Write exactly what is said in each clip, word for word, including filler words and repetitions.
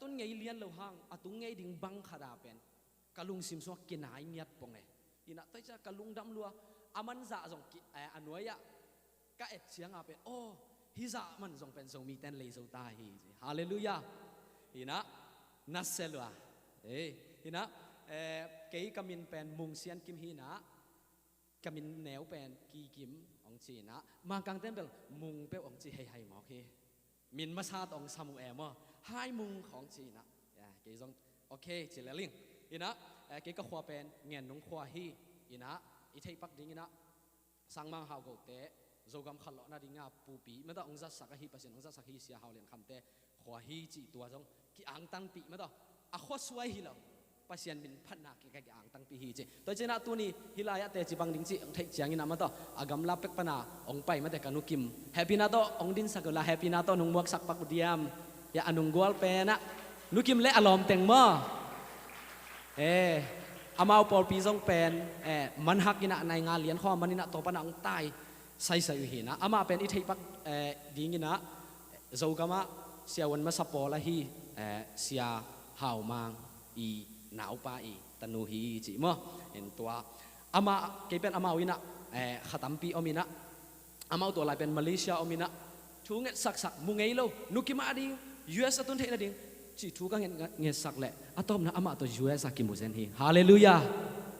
tun ngei lian lo hang, a tung ngei ding bang khat a pen ka lungsim sungah kinai ngiat pong e. Inah tua hi ciah ka lungdam lua, a manzah zong ki, eh, a nuai-ah ka et cianga pen, aw, hih zah man zong pen Zomite in lei zo ta hi ci. Halleluiah. Inah nasia lua. Ei, inah, eh, kei ka min pen Mung Sian Kim hi inah, ka min neu pen Ki Kim hong ci inah, Mangkangte in bel Mung peuh hong ci heihai mawk hi. Min masa tawh hong sam uh e maw. Hai Mung hong ci inah. Ya, kei zong okay ci lel ing. Inah, eh, kei ka khua pen Ngennung khua hi. Inah i theih pak ding inah Sangmang Hau Gote, Zogam khalawhna dinga pupi mah tawh hong zatsak ahi, Pasian hong zatsak hi, Sia Hau Lian Khamte khua hi cih tua zong ki-angtangpih mah tawh, a khuasuai hi lo, Pasian min phatna ki, ka ki-angtangpih hi cih. Tua hi cianah tuni hih lai-ah teci bang ding cih hong theih ciangin ah mah tawh a gamla pek pana hong pai mate ka Nu Kim. Hehpihna tawh hong dinsak uh la, hehpihna tawh nong muaksak pak uh diam? Ya, a nunggual penah Nu Kim le a lawmteng maw? Eh, amau pawlpi zong pen, eh, manhak inah nai nga lian khawng a man inah tua panah hong tai saisai uh hi inah. Amah pen i theih pak, eh, ding inah Zogamah siavuan masa pawl ahi, eh, Sia Hau Mang i naupa i tanu hi cih maw. In tua amah, kei pen amau inah, eh, kha tampi om inah, amau tua lai pen Malaysia om inah thu ngetsaksak, mu ngei lo, Nu Kim a ding U S a tun theih nading cih thu ka nget, ngetsak leh a tawpna amah tawh U S a kimu zen hi. Halleluiah.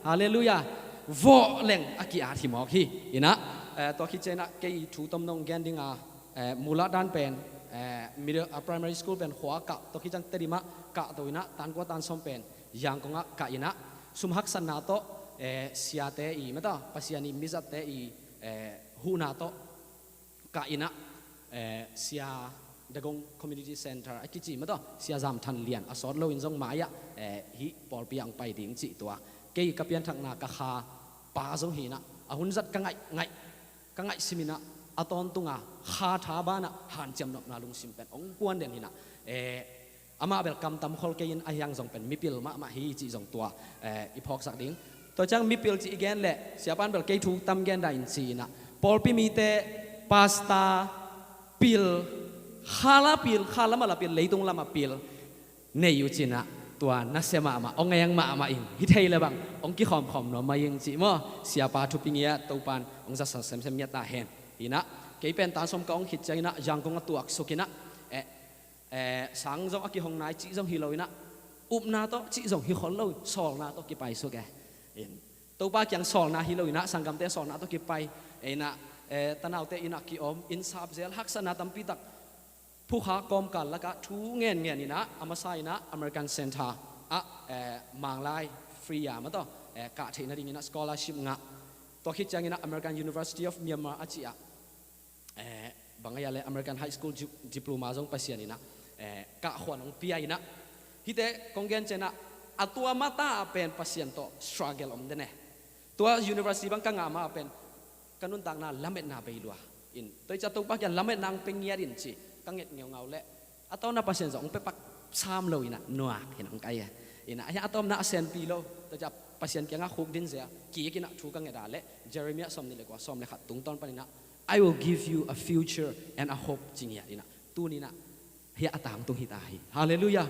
Halleluiah. Vawh leng a ki-at hi mawk hi. Inah, eh, tua khit cianah kei thu tom nong gen dinga, eh, mulah dan pen, eh, middle, ah, primary school pen khua kah, tua khit ciang Tedim ah kah to inah, tan kua tan sawm pen Yangon ah kah inah, sum haksatna tawh, eh, siate i mah tawh, Pasian i mizatte i, eh, huhna tawh kah inah, eh, Sia Dagong Community Center a kici mah tawh, Sia Zam Than Lian a sawt loin zong mai-ah, eh, hih pawlpi ah hong pai ding cih tua. Kei ka pianthakna ka kha pa zong hi inah, a hun zat ka ngaih, ngaih, ka ngaihsim inah, a tawntunga kha tha banah hanciam nopna lungsim pen hong kuan den hi inah, eh, amah bel kam tam khol kei in, a hiang zong pen mipil mahmah hi cih zong tua, eh, i phawksak ding. Tua ciang mipil cih i gen leh, siapa in bel kei thu tam gen dah in ci inah, pawlpi mite pasta pil, kha la pil, kha lam ah la pil, leitung lam ah pil nei uh ci inah, tua nasia mahmah, hong eng mahmah ing, hi thei le bang hong kikhawmkhawm nuam mah ing cih maw. Siapa thupi ngiat, Topan hong zatsak semsem ngiat ta hen. Inah kei pen tan sawm ka hong khit ciang inah Yangon a tuaksuk inah, eh, eh, sang zong a kihong nai cih zong hi lo inah, upna tawh cih zong hi khol lo, sawlna tawh kipaisuk e. In, Topa kiang sawlna hi lo inah, sanggamte sawlna tawh kipai inah, eh, tanaute inah kiom, inn sap zel, haksatna tampi tak phukha kawmkal lakah thu ngenngen inah, a masa inah American Center ah, eh, Manglai free a mah tawh, eh, kah theih nading inah scholarship ngah. Tua khit ciang inah American University of Myanmar a cih ah, eh, bang a hia le American High School di-, Diploma zong Pasian inah, eh, kah khuan hong pia inah. Hihte kong gen cianah, a tua mata ah pen Pasian tawh struggle om den e. Tua university bang ka ngah ma ah pen ka nuntakna lametna bei lua. In, tua hi ciah Topa kiang lametna hong pia ngiat in ci ka nget ngeungau leh, a tawpna Pasian zong hong pia pak sam lo inah, nuak hi inah hong kai e. Inah, a hia a tawpna a senpi lo. Tua hi ciah Pasian kiangah khukdin zia kik inah thu ka nget a leh, Jeremiah sawmnih le kua, sawm le khat tungtawn pan inah, "I will give you a future and a hope," ci ngiat inah. Tuni inah hia a tangtung hi ta hi. Halleluiah.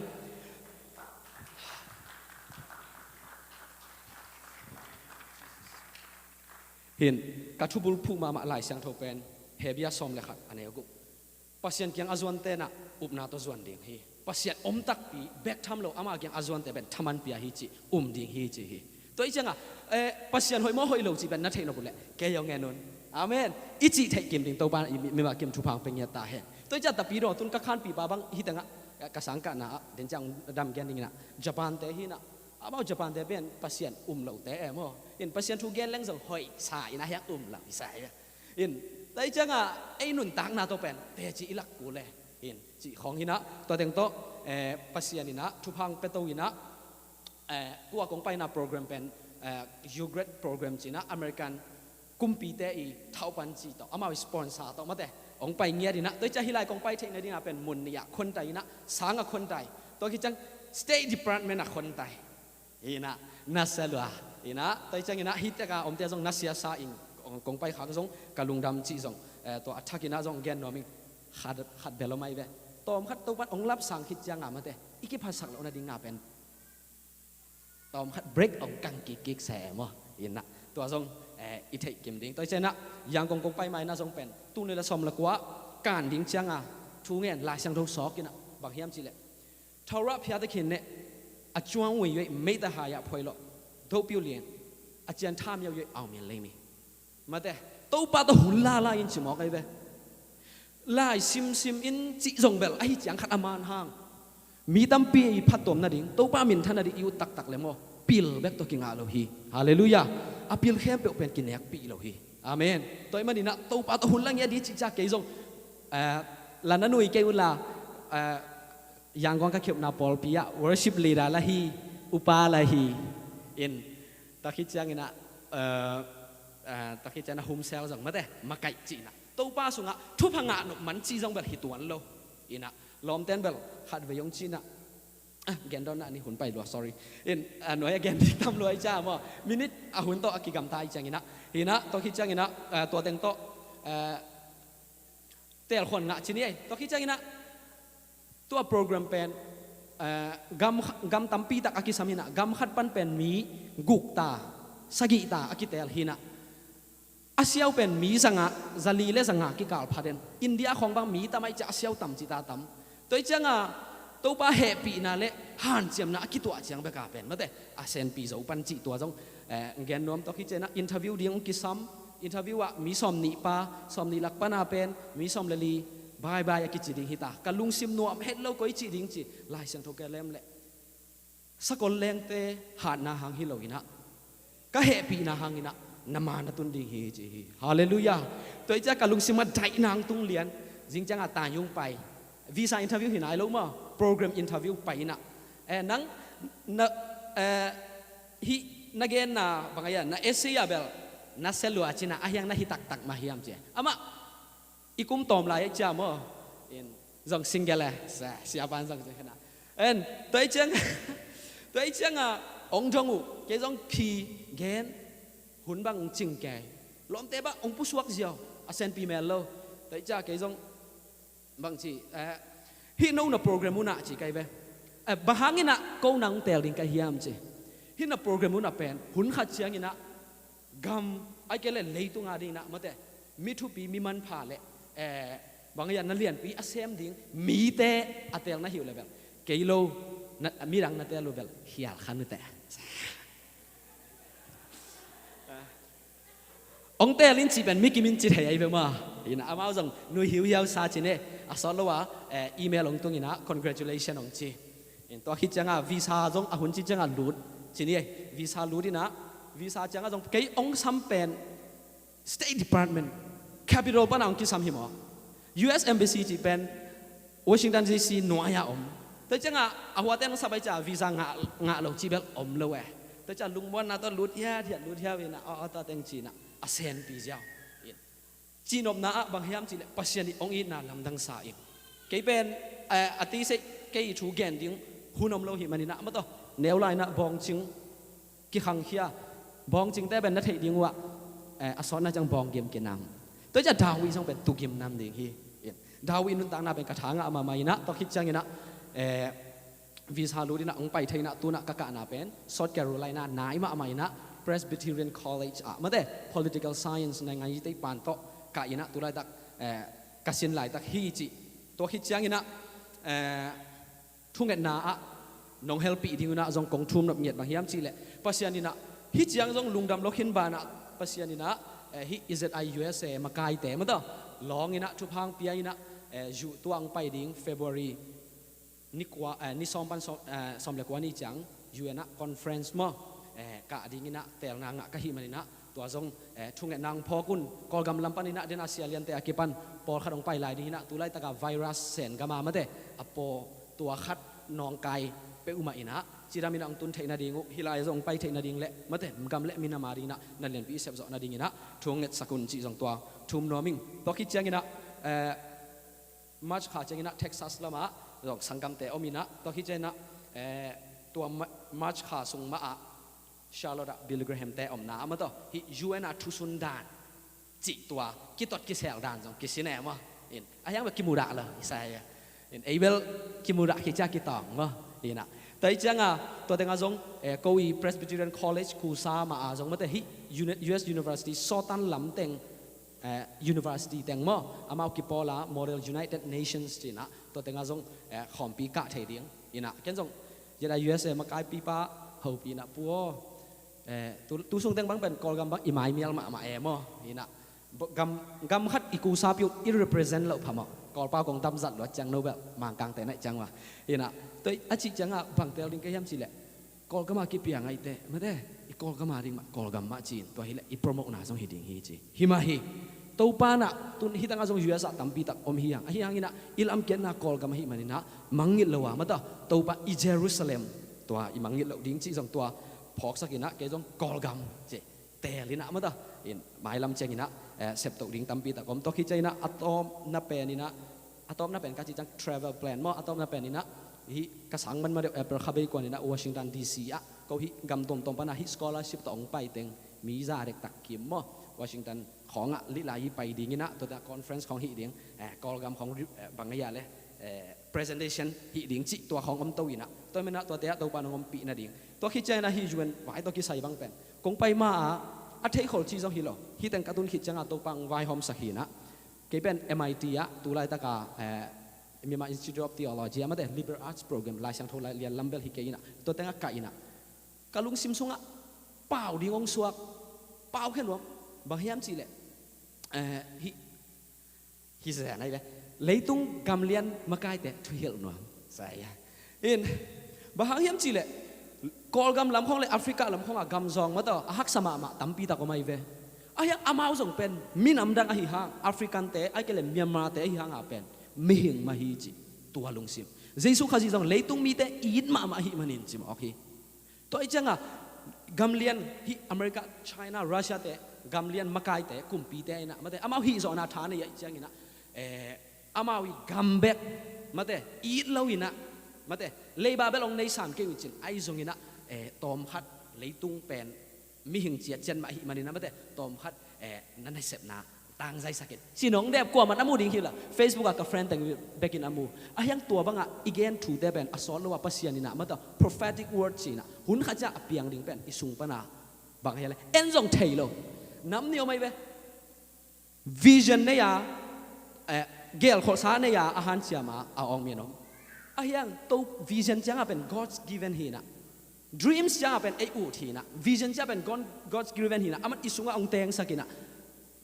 Hin, ka thubul phuk mahmah Lai Siangtho pen, Hebru sawm le khat a neu guk. Pasian kiang a zuante inah upna tawh zuan ding hi. Pasian om takpi, bek tham lo, ama kiang a zuante pen thaman pia hi ci, um ding hi ci hi. Tua hi ciangah, eh, Pasian hoih maw hoih lo cih pen na theih nop uh leh kei hong en un. Amen. I cih theih kim ding Topa in i mi, mi mah kim thupha hong pia ngiat ta hen. Tua hi ciah Tapidaw tun ka khanpipa bang hih tengah, eh, ka sangkahna ah, den ciang dam gen ding inah, Japan te hi inah, amau Japan te pen Pasian um lote e maw. In, Pasian thu gen leng zong hoih sa inah hiang um lo hi sa hi. In, tua hi ciangah ei nuntakna tawh pen teci i lak kul e. In, cih khawng hi inah, tua teng tawh, eh, Pasian inah thupha hong pia to inah, eh, tua kong paina program pen, eh, Youth Graduate Program ci inah, American kumpite i thaupan ci tawh, amau i sponsor tawh mate hong pai ngiat inah. Tua hi ciah hih lai kong pai theih nading ah pen mun nih ah khontai inah, sang ah khontai. Tua khit ciang State Department ah khontai. Inah, nasia lua. Inah, tua hi ciangah omte zong nasia sa ing, kong, kong pai khak zong ka lungdam cih zong, eh, tua a thak inah zong gen nuam ing. Khat, khat bel om ai ve. Tawm khat Topa'n hong lapsang khit cianga mate, i kiphasak loh nadinga pen tawm khat break hong kang kikkik se maw? Inah tua zong, eh, i theih kim ding. Tua i cianah Yangon kong pai ma inah zong pen tul nih le sawm le kua kan ding cianga thu ngen Lai Siangtho sawk inah bang hiam cihleh, Thawrah phiate khin neh a cuang ui ui meita hai ah phoih loh dopiu lian a cian tham yau ui au mian lei mi. Mate, Topa tawh hun lala in ci mawk ahi ve. Lai simsim in cih zong bel ahi ciang khat a man hang mi tampi i phattuam nading, Topa minthan nading i ut taktak le maw, pil bek tawh kingah lo hi. Halleluiah. A pil khempeuh pen kinekpih lo hi. Amen. Tua i maninah Topa tawh hun la ngia di cihcia kei zong, eh, la na nui kei unla, eh, Yangon ka khiupna pawlpi ah worship leader la hi, upa la hi. In tua khit cianginah, eh, eh, tua khit cianginah humsel zong mate, makaih cihnah Topa sungah thupha ngah nop man ci zong bel hi tuan lo. Inah lawmten bel khat vei hong cihnah, ah, gen dawnna ni hun pai lua, sorry. In, ah, nuai a gen ding tam lua i cia maw? Minute a hun tawh a kigamta i cianginah, hinah tua khit cianginah, eh, tua teng tawh, eh, telkhuan ngah ci ni ei. Tua khit cianginah tua program pen, eh, gam, gam tampi tak a kisam hinah, gam khat pan pen mi guk ta, sagih ta a kitel hinah. A siau pen mi zanga, zali le zanga kikal phaden. India khawng bang mi tam aih ciah a siau tam cita tam. Tua i cianga Topa hehpihna le hanciamna a kituah ciang beka pen mate, a senpi zo pan cih tua zong, eh, gen nuam. Tua khit cianginah interview ding hong kisam. Interview ah mi sawm nih pa, sawm nih lak pana pen mi sawm le li bye bye a kici ding hita. Ka lungsim nuam het lo koi cih ding ci, Lai Siangtho ka lem leh sakol lengte hatna hang hi loinah, ka hehpihna hanginah na ma na tun ding hi ci hi. Halleluiah. Tua i cia ka lungsim a daihna hong tung lian. Zing cianga Tanyung pai, visa interview hi nai lo maw, program interview pai inah, eh, nang na, eh, hih na genna bang a ia na essay a bel na sia lua cinah, a hiang na hi taktak mah hiam ci. Amah i kum tawm lai a cia maw? In zong single e, sa, siapan zong ci khenah. En tua i ciang, tua i cianga hong dong uh, kei zong phi gen, hun bang hong cing kei, lawmte bang hong pusuak ziau, a senpi mel lo. Tua i cia kei zong bang ci, eh, hih no na program unah ci kai ve. Eh, bang hanginah ko nang tel ding ka hiam ci. Hih na program unah pen hun khat cianginah gam ai kei le leitunga dinginah mate, mi thupi mi manpha le, eh, bang a ia na lianpi a sem ding mite a tel na hi uh le bel kei lo, na, midang na tel uh bel khial khan uh teh. Hong tel in cih pen mi kimin ci thei ahi ve maw? Inah amau zong nui hiuhiau sa ci ne, a sawt lo a, eh, email hong tunginah congratulation hong ci. In tua khit cianga visa zong a hun ci cianga lut ci ni ei. Visa lut inah, visa cianga zong kei hong sam pen State Department, Capitol pana hong kisam hi maw? U S Embassy cih pen Washington D C nuai-a om. Tua cianga a huate nong sap ai cia visa ngah, ngah lo cih bel om lo e. Tua cia lungmuanna tawh lut hiat hiat lut hiat inah, aw, aw, tua teng cinah a senpi ziau. Cihnopna ah bang hiam cihleh Pasian ih hong itna lamdang sa in. Kei pen, eh, a tisei kei ih thu gen ding hun om lo hi maninah mataw, neu lainah bawngcing kikhangkhia, bawngcingte pen na theih ding uh ah, eh, a sawtna ciang bawng gim kinang. Tua ciah David zong pen tugim nam ding hi. David nuntakna pen ka tha ngah mahmah inah, tua khit cianginah, eh, visa lut inah hong pai thei inah, tunah ka kahna pen South Carolina nai mahmah inah Presbyterian College ah mate, political science na ngai tei pan tawh kah inah tu laitak, eh, ka sin laitak hi cih. Tua khit cianginah, eh, thungetna ah nong helpih ding unah zong kong thum nop ngiat bang hiam cihleh Pasian inah hih ciang zong lungdam lo khin banah Pasian inah, eh, hih Z I U S A makaite mataw lawng inah thupha hong pia inah, eh, zu tua hong pai ding February ni kua, eh, ni sawm pan sawm, eh, sawm le kua ni ciang U N ah conference maw, eh, kah ding inah telna ngah ka hih maninah tua zong, eh, thungetna hong phawk un. Kawlgam lam pan inah den a sia liante a kipan pawlkhat hong pai lai ding inah, tu laitaka virus sen gama mate a paw tua khat nawngkai peuhmah inah cidam inah hong tun theih nading uh, hih lai zong hong pai theih nading le mate gam le minam a ding inah na lianpi i sepzawh nading inah thu hong ngetsak un cih zong tua thum nuam ing. Tua khit cianginah, eh, March kha cianginah Texas lamah zong sanggamte om inah, tua khit cianginah, eh, tua Ma-, March kha sung mah ah Charlotte ah Billy Graham te omna ah mataw hih U N ah thusun dan cih tua kitot kisel dan zong kisin e maw? In a hiang bek kimudah lo i sa hi a. In ei bel kimudah khit ciang kitawng maw. Inah tua hi cianga tua tengah zong eh, ko i Presbyterian College kusa mah a zong mate hih uni- U S University sawtan lamteng eh, university teng maw amau kipawl a Model United Nations cinah tua tengah zong eh, khawmpi kah thei ding. Inah ken zong yet a U S A makaipipa hopih inah pu aw eh, tu, tu sung teng bang pen Kawlgam bang i maimial mahmah e maw. Inah gam, gam khat i kusapi uh i represent loh phamawh Kawlpa kong damzat luat ciang no bel Mangkangte naih ciang uh a. Inah tua a cih ciangah bang tel ding ka hiam cihleh Kawlgam a kipiang aite mate i Kawlgam a ding mah Kawlgam mah ci-in tua hileh i promote na zong hi ding hi ci. Hi mah hi. Topa nah tun hi tangah zong U S ah tampi tak om hi hang ahi hanginah i lamkiatna Kawlgam ahi maninah mangngilh lo a mata Topa i Jerusalem tua i mangngilh loh ding cih zong tua phawksak inah kei zong Kawlgam ci. Tel inah mata in mailam ciang inah eh, septoh ding tampi tak om tua khit ciang inah a tawpna pen inah a tawpna pen ka cih ciang travel plan maw a tawpna pen inah hih ka sang man ma deuh April kha bei kuan inah Washington D C ah ko hih gam tuamtuam pana hih scholarship tawh hong pai teng mi za dektak kim maw Washington khawngah lihlai hi pai ding inah tua tengah conference khawng hih ding eh, Kawlgam khawng eh, bang ahi a le eh, presentation hih ding cih tua khawng om to inah tua menah tua tengah Topa nong ompih nading tua khit ciang inah hih U N vai tawh kisai bang pen kong pai ma ah a theikhol cih zong hi lo hih teng ka tun khit ciangah Topa hong vaihawmsak hi inah kei pen M I T ah tu laitaka eh, Myanmar Institute of Theology ah mate liberal arts program Lai Siangtho Lai Lian lam bel hi kei inah tua tengah ka inah ka lungsim sungah pau ding hong suak pau khen uam bang hiam cihleh eh, hi hi zen ahi ve leitung gamlian makaite thuhilh nuam sai a in bang hang hiam cihleh Kawlgam lam khawng le Africa lam khawngah gamzawng mataw a haksa mahmah tampi tak om ahi ve ahiang amau zong pen minam dang ahi hang African te ahi kei le Myanmar te ahi hanga pen mihing mah hi cih tua lungsim Jesu Khazih zong leitung mite it mahmah ahi manin cimawk hi. Tua hi cianga gamlian hih America, China, Russia te gamlian makaite kumpite inah mate amau hih zawhna tha nei ahi cianginah eh, amau i gam bek mate it lo inah mate leiba bel hong nei sam kei uh cin ahi zonginah eh, tawmkhat leitung pen mihing ciat cian mah hih maninah mate tawmkhat eh, na nasepna tangzaisakin cinong dep kuaman a mu ding hila Facebook ah ka friend teng bekin a mu ahiang tua bangah i gen thute pen a sawt lo a Pasian inah mata prophetic word cinah hun khat ciah a piang ding pen i sung pana bang hia le en zong thei lo nam ni om ahi ve vision nei a eh, gelkholhsa nei a a hanciama a awng mian om ahiang to vision cianga pen God's given hinah dreams cianga pen ei ut hinah vision cianga pen God's given hinah aman i sungah hong tengsakinah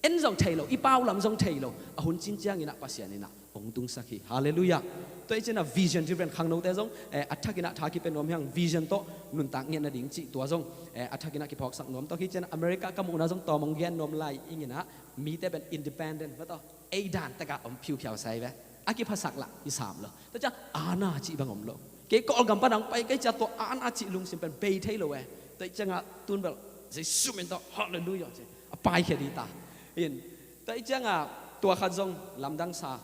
en zong thei lo i pau lam zong thei lo a hun cin cianginah Pasian inah hong tungsak hi halleluiah. Tua i cianah vision driven khangnote zong eh, a thakinah tha kipe nuam hiang vision tawh nuntak ngiat nading cih tua zong eh, a thakinah kiphawksak nuam tawh hi cianah America ka muhna zong tawm hong gen nuam lai inginah mite pen independent mataw ei dan takah om phiuphiau sai ve a kiphasak lah i sam lo tua ciang ana cih bang om lo kei Kawlgam pan hong pai kei ciah tua ana cih lungsim pen bei thei lo e tua i ciangah tun bel Jesu min tawh halleluiah ci a paikhia dita in tua i cianga tua khat zong lamdang sa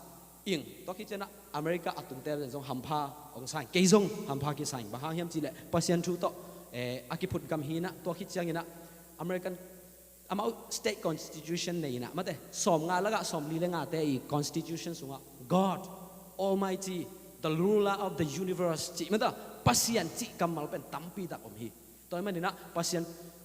ing tua khit cianah America a tungte zong hampha hong sa ing kei zong hampha kisa ing bang hang hiam cihleh Pasian thu tawh eh, a kiphut gam hinah tua khit cianginah American amau state constitution nei inah mate sawm nga lakah sawm li le ngate i constitution sungah God Almighty the ruler of the universe cih mata Pasian cih kammal pen tampi tak om hi. Tua hi maninah Pasian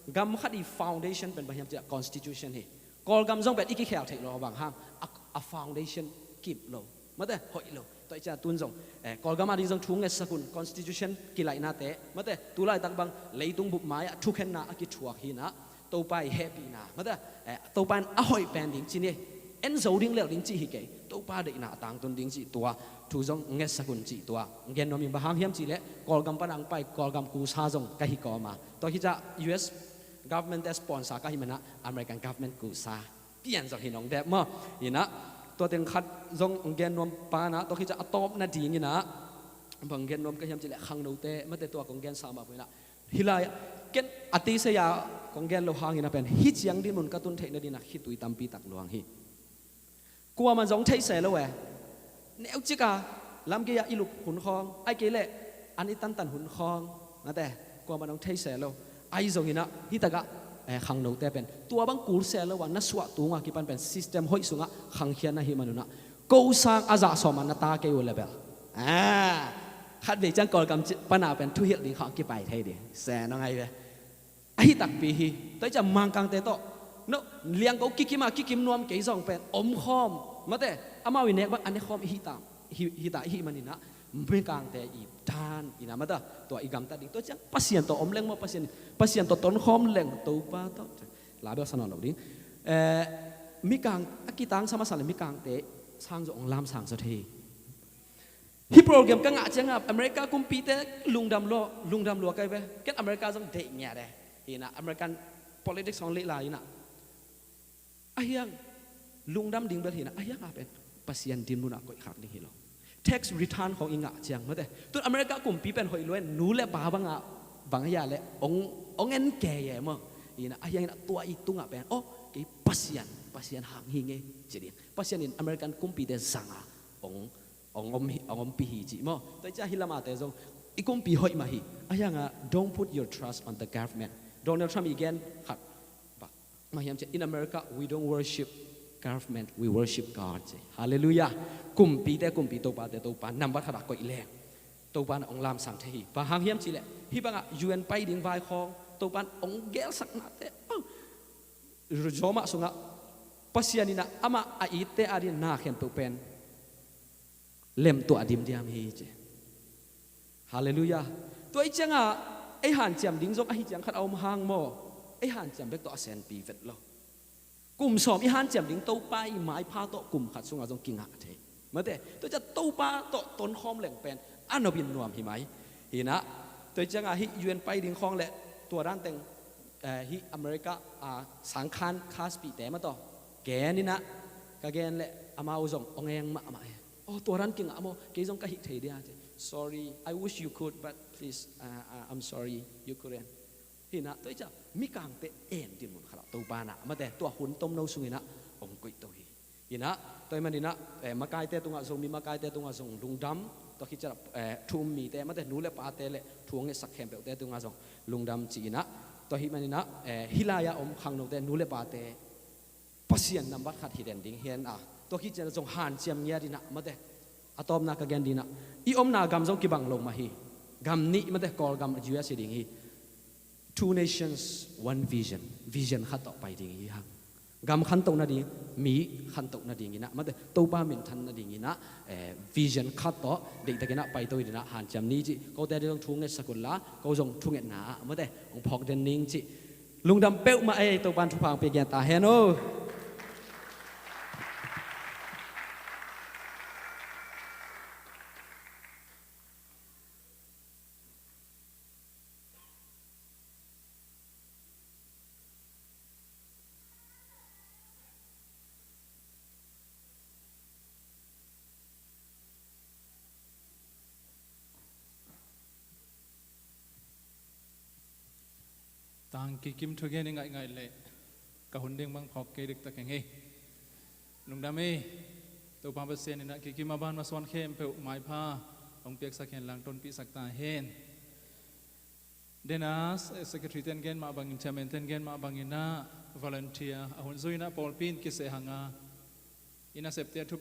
gam khat i foundation pen bang hiam ciah constitution hi. Kawlgam zong pen i kikhel theih lo bang hang a, a foundation kip lo mate hoih lo tua i ciah tun zong eh, Kawlgam a ding zong thu ngetsakun constitution kilaihnate mate tulaitak bang leitung bup mai-ah thukhenna a kithuak hinah Topa i hehpihna mate eh, Topa in a hoih pen ding cini en zo ding lel ding cih hi kei Topa deihna a tangtun ding cih tua thu zong ngetsakun cih tua gen nuam in bang hang hiam cihleh Kawlgam pan ang pai Kawlgam kusa zong ka hi kawma tua hi ciah U S government te sponsor ka hi manah American government kusa pian zong hi nong dep maw inah tua teng khat zong hong gen nuam panah tua khit ciah a tawpna dinginah bang gen nuam ka hiam cihleh khangnote mate tua kong gen sa mah puinah hilai ken a tisei a kong gen lo hangin a pen hi ciang dinmun ka tun theih nadinah khitui tampi tak luang hi. Kuaman zong thei se lo e neucika lamgei-ah i lup hun khawng ai kei leh an i tantan hun khawng nate kuaman zong thei se lo ai zonginah hitakah eh, khangnote pen tua bang kul se lo a na suah tunga kipan pen system hoih sungah khangkhiatna hi manunah ko sang a zah sawmah na ta kei uh le bel Ah, khat vei ciang Kawlgam pana pen thuhilh ding khawng kipai thei ding. Se nong ai ve. Ahi takpi hi. Tua hi ciang Mangkangte tawh, no, liangko kikim a kikim nuam kei zong pen omkhawm, mate, amau i nek bang a nekhawm ihi ta, hi, hi ta ihi maninah, Mangkangte i dan inah, mate, tua i gamtat ding. Tua ciang Pasian tawh om leng maw, Pasian, Pasian tawh tonkhawm leng, Topa tawh. Label sa nawn lo ding. Eh, Mikang a kitang sa masa le Mikangte sang zong ong lam sang zaw thei. Hih program ka ngah ciangah America kumpite lungdam lua, lungdam lua kai ve. Ken America zong deih ngiat e. Hinah American politics hong leih lai inah, ahiang lungdam ding bel hinah, ahiangah pen Pasian dinmun ah koihkhak ding hi lo. Tax return khong i ngah ciang, mate, tun America kumpi pen hoih lua in, nu le pa bangah bang hi a le ong, ong en kei e maw. Hinah ahiang inah tua i tungah pen, oh, kei Pasian, Pasian hang hi ngei ci ding. Pasian in American kumpite zangah ong ong om hi, ong ompi hi cih maw. Tua hi ciah hih lamate zong i kumpi hoih mah hi. Ahiangah, don't put your trust on the government. Donald Trump i gen khat bang mah hiam ciah, in America we don't worship government, we worship God, ci. Halleluiah. Kumpite kumpi, topate Topa, nambat khatah koih leng Topa na ong lamsang thei hi. Bang hang hiam cihleh, hih bangah U N pai ding vai khawng Topa na ong gelsaknate, oh, Roma sungah Pasian inah amah a itte adin na khempeuh pen lemtuah dimdiam hi, ci. Halleluiah. Tua i ciangah ei hanciam ding zong ahi ciang khat a om hang maw, ei hanciam bek tawh a senpi vet lo. Kum sawm i hanciam ding Topa i maipha tawh kum khat sungah zong kingah thei. Mate, tua ciah Topa tawh tonkhawm leng pen a nopin nuam hi mai. Hinah, tua i ciangah hih U N pai ding khawng le tua dan teng, eh, hih America, ah, sangkhan Caspite mah tawh gen inah, ka gen le amau zong ong eng mahmah hi. Oh, tua dan kingah maw, kei zong ka hih thei dia, ci. Sorry, I wish you could, but please, uh, uh, I'm sorry, you couldn't. Hinah, tua i ciah Mikangte en dinmun khalah Topa nah, mate, tua hun tomno sunginah ong koihto hi. Hinah, tua i maninah, eh, makaite tungah zong, mi makaite tungah zong lungdam, tua khit ciah, eh, thu um mite, mate, nu le pate le thu ong ngetsak khempeuhte tungah zong lungdam ci inah, tua hih maninah, eh, hih lai-ah om khangnote, nu le pate, Pasian nambat khat hi den ding hi hen a. Tua khit ciangah zong hanciam ngiat inah, mate, a tawpna ka gen dinah, i omna gam zong kibang lo mah hi. Gam nih, mate, Kawlgam, U S hi ding hi. Two nations, one vision. Vision khat tawh pai ding hi hang. Gam khantoh nading, mi khantoh nading inah, mate, Topa minthan nading inah, eh, vision khat tawh deihtak inah paito hi dinah hanciam ni, ci. Kote ding zong thu ngetsak unla, ko zong thungetna ah, mate, ong phawk den ning, ci. Lungdam peuhmah ei, Topan thupha ong pia gen ta hen aw. Tang kikim thugen i ngaihngaih leh ka hun ding bang phawk kei diktak hi ngei. Lungdam ei. Topa Pasian inah kikim a ban masuan khempeuh maipha hong piaksak hen lang tonpihsak ta hen. Dena, eh, secretary ten gen mah bangin, chairman ten gen mah bangin ah, volunteer a hun zui inah pawlpi in kiseh hanga, i nasepte a thu